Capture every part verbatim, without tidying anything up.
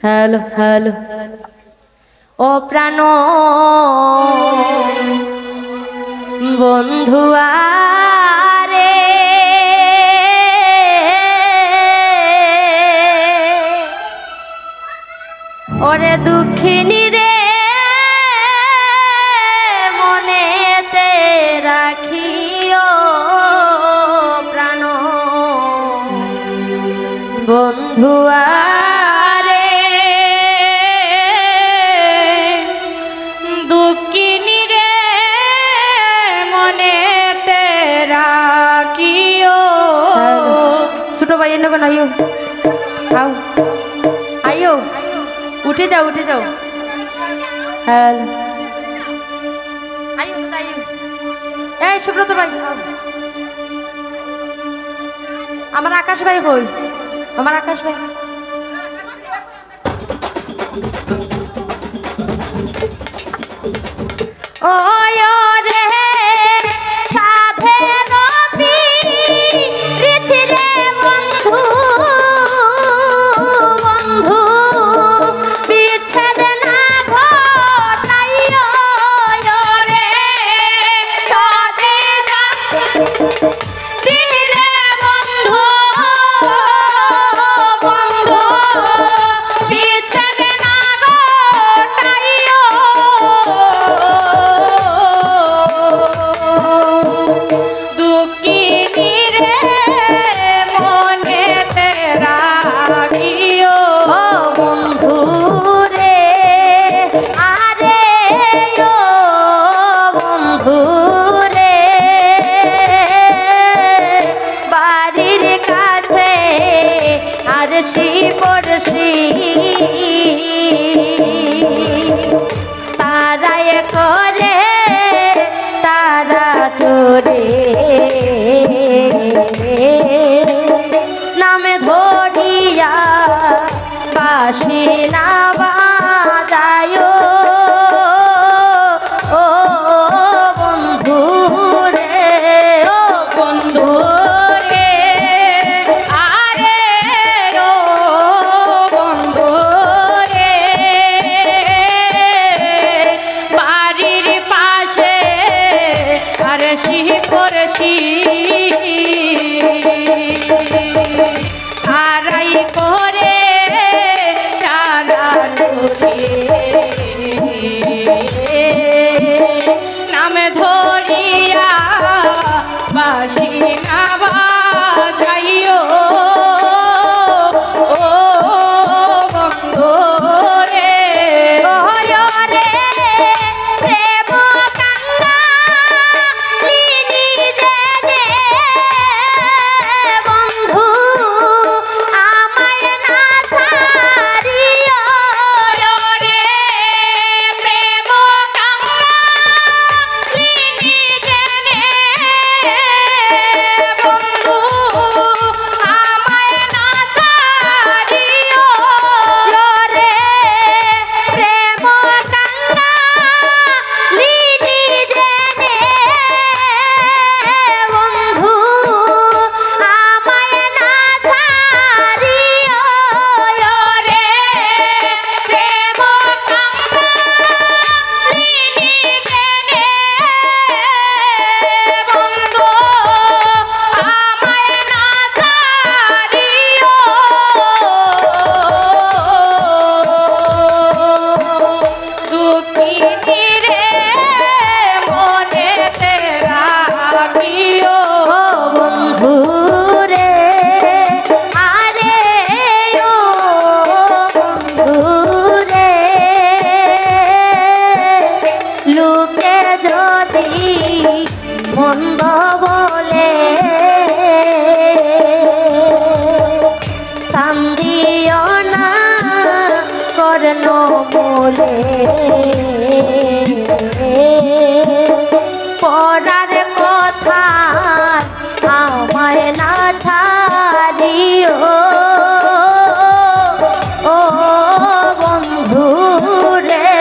Hello, hello. ও প্রাণ বন্ধু আরে, ওরে দুঃখিনী রে, মনেতে রাখিও প্রাণ বন্ধু আরে, দুঃখিনী রে, মনেতে রাখিও। ছোট ভাই, এনে বানাইও। আও। আইও। উঠে যাও, উঠে যাও। হ্যালো। আইও, আইও। এই সুব্রত ভাই, আও। আমার আকাশ ভাই কই? আমার আকাশ ভাই। ও রে সাধের পীড়িত রে বন্ধু, বন্ধু, বিচ্ছেদ না ঘটাইও রে সাধে সাধে। রে বন্ধু, বন্ধু, বিচ্ছেদ না ঘটাইও। দুঃখিনী রে, মনেতে রাখিও। ও বন্ধু রে, আরে ও বন্ধু রে, বাড়ির কাছে আরশি পড়শি, তারাই করে তারা তোরে নাম ধরিয়া বাঁশি না বাজায়ো, ও বন্ধু রে, ও বন্ধু রে, আরে ও বন্ধু রে, বাড়ির পাশে আরশি পড়শি, তারাই করে তারা তোরে নাম ধরিয়া বাঁশি না বাজাইও, ও বন্ধু রে। ও রে প্রেম কাঙ্গালিনী জেনে বন্ধু আমায় না ছাড়িও। ও রে প্রেম কাঙ্গালিনী জেনে বন্ধু আমায় না ছাড়িও। ও রে প্রেম কাঙ্গালিনী জেনে বন্ধু আমায় না ছাড়িও রে প্রেম কাঙ্গালিনী জেনে বন্ধু আমায় না ছাড়িও। দুঃখিনী রে মনেতে রাখিও। ও বন্ধু রে, আরে ও বন্ধু রে, লোকে যদি মন্দ বলে, স্থান দিও না কর্ণমূলে। পরার কথা আমায় না ছাড়িও, ও বন্ধু রে।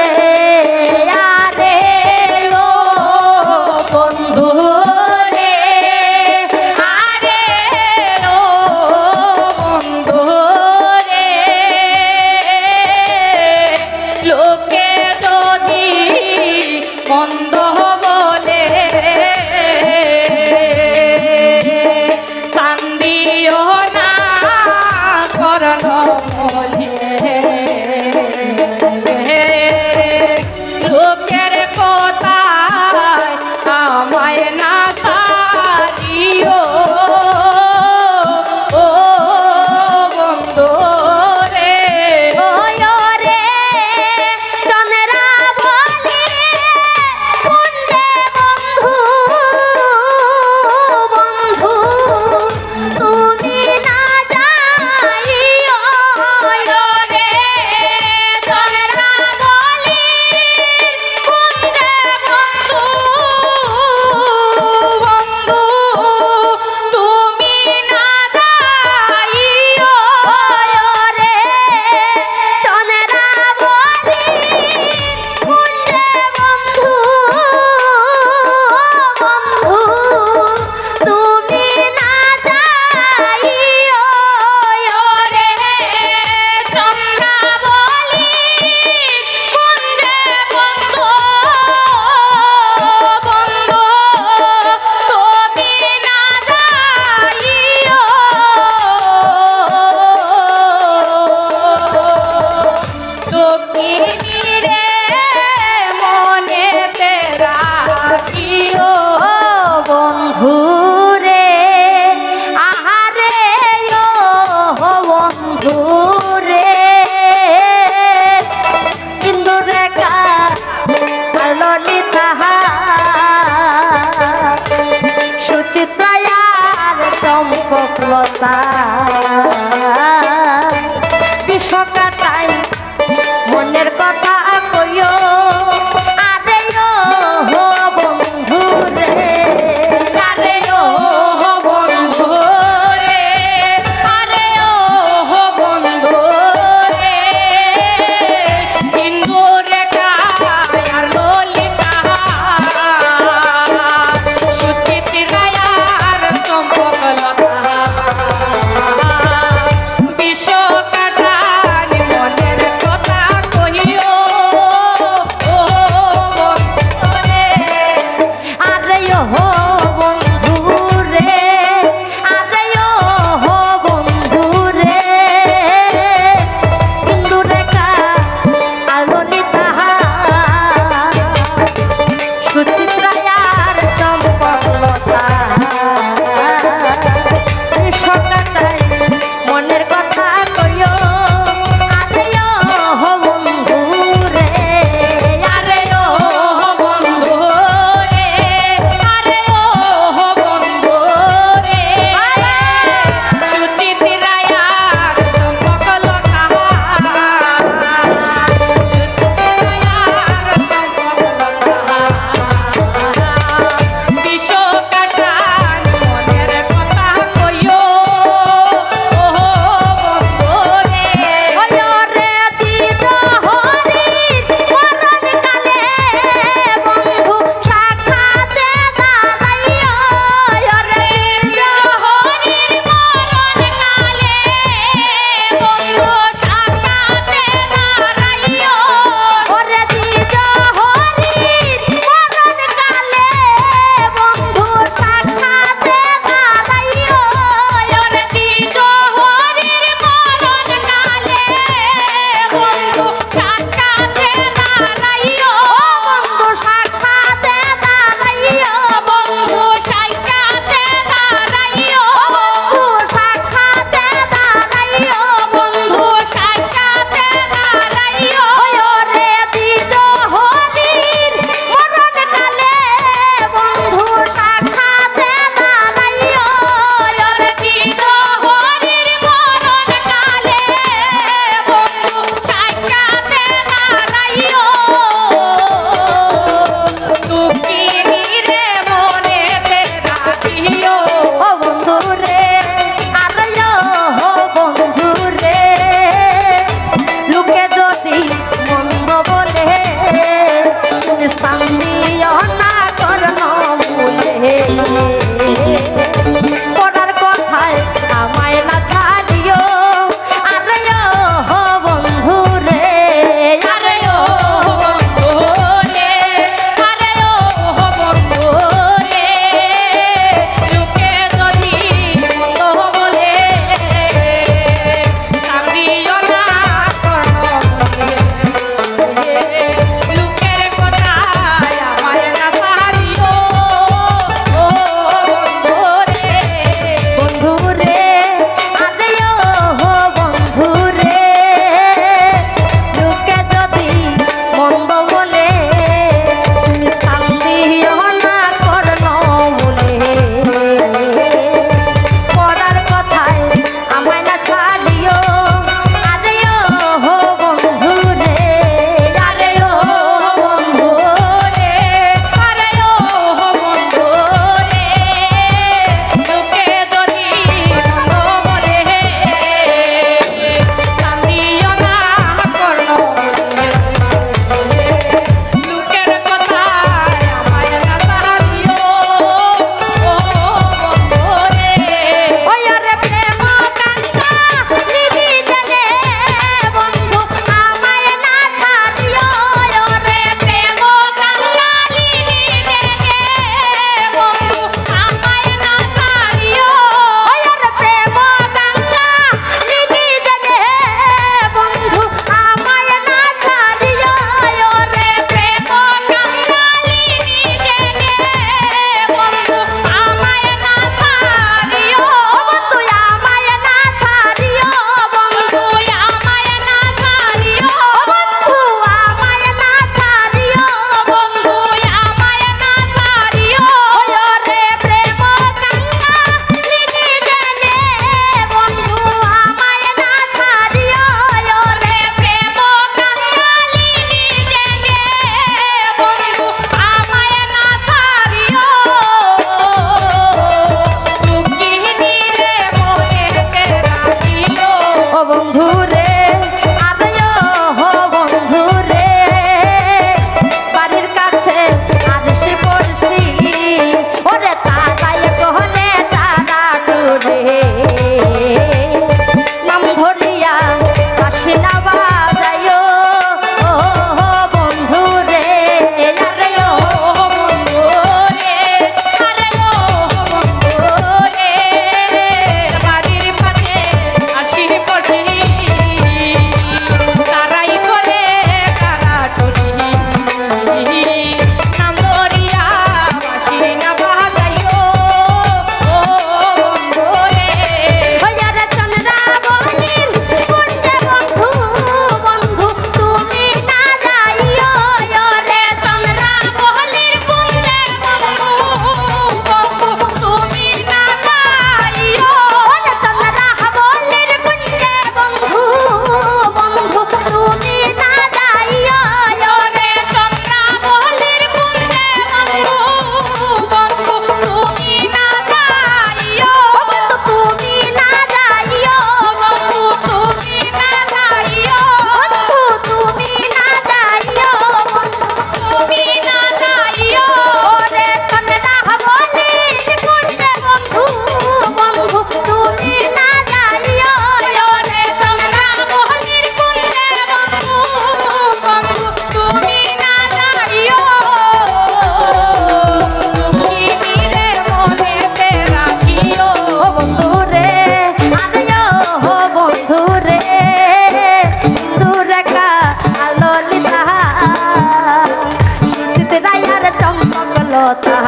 কথা,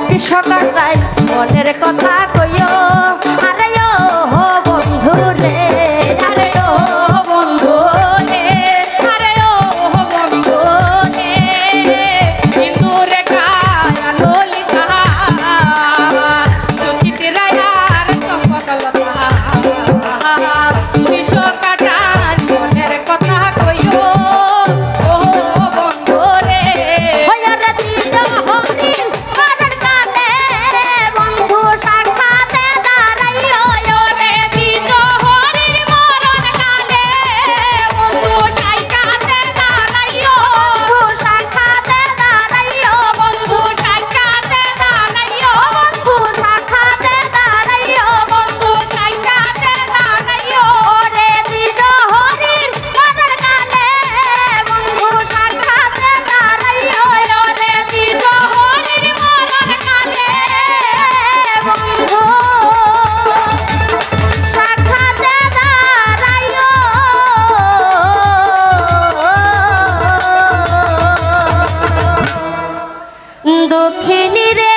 বিশ্বকান্তায় মনের কথা কইও। আরে ও বন্ধু রে, আরে ও বন্ধু রে, আরে ও বন্ধু রে, ইন্দুরে কায়া ললিতা, সুচিত্রা আর চম্পকলতা, বিশ্বকান্তায় মনের কথা কইও, ও বন্ধু রে। ওই ওরে দ্বিজ হরির মরণ কালে বন্ধু সাক্ষাতে দাঁড়াইও, ওরে দ্বিজ হরির মরণ কালে বন্ধু সাক্ষাতে দাঁড়াইও, বন্ধু সাক্ষাতে দাঁড়াইও, বন্ধু সাক্ষাতে দাঁড়াইও, বন্ধু সাক্ষাতে দাঁড়াইও, বন্ধু সাক্ষাতে দাঁড়াইও, ওরে দ্বিজ হরির মরণ কালে বন্ধু সাক্ষাতে দাঁড়াইও, ওরে দ্বিজ হরির মরণ কালে বন্ধু সাক্ষাতে দাঁড়াইও। দুঃখিনী রে,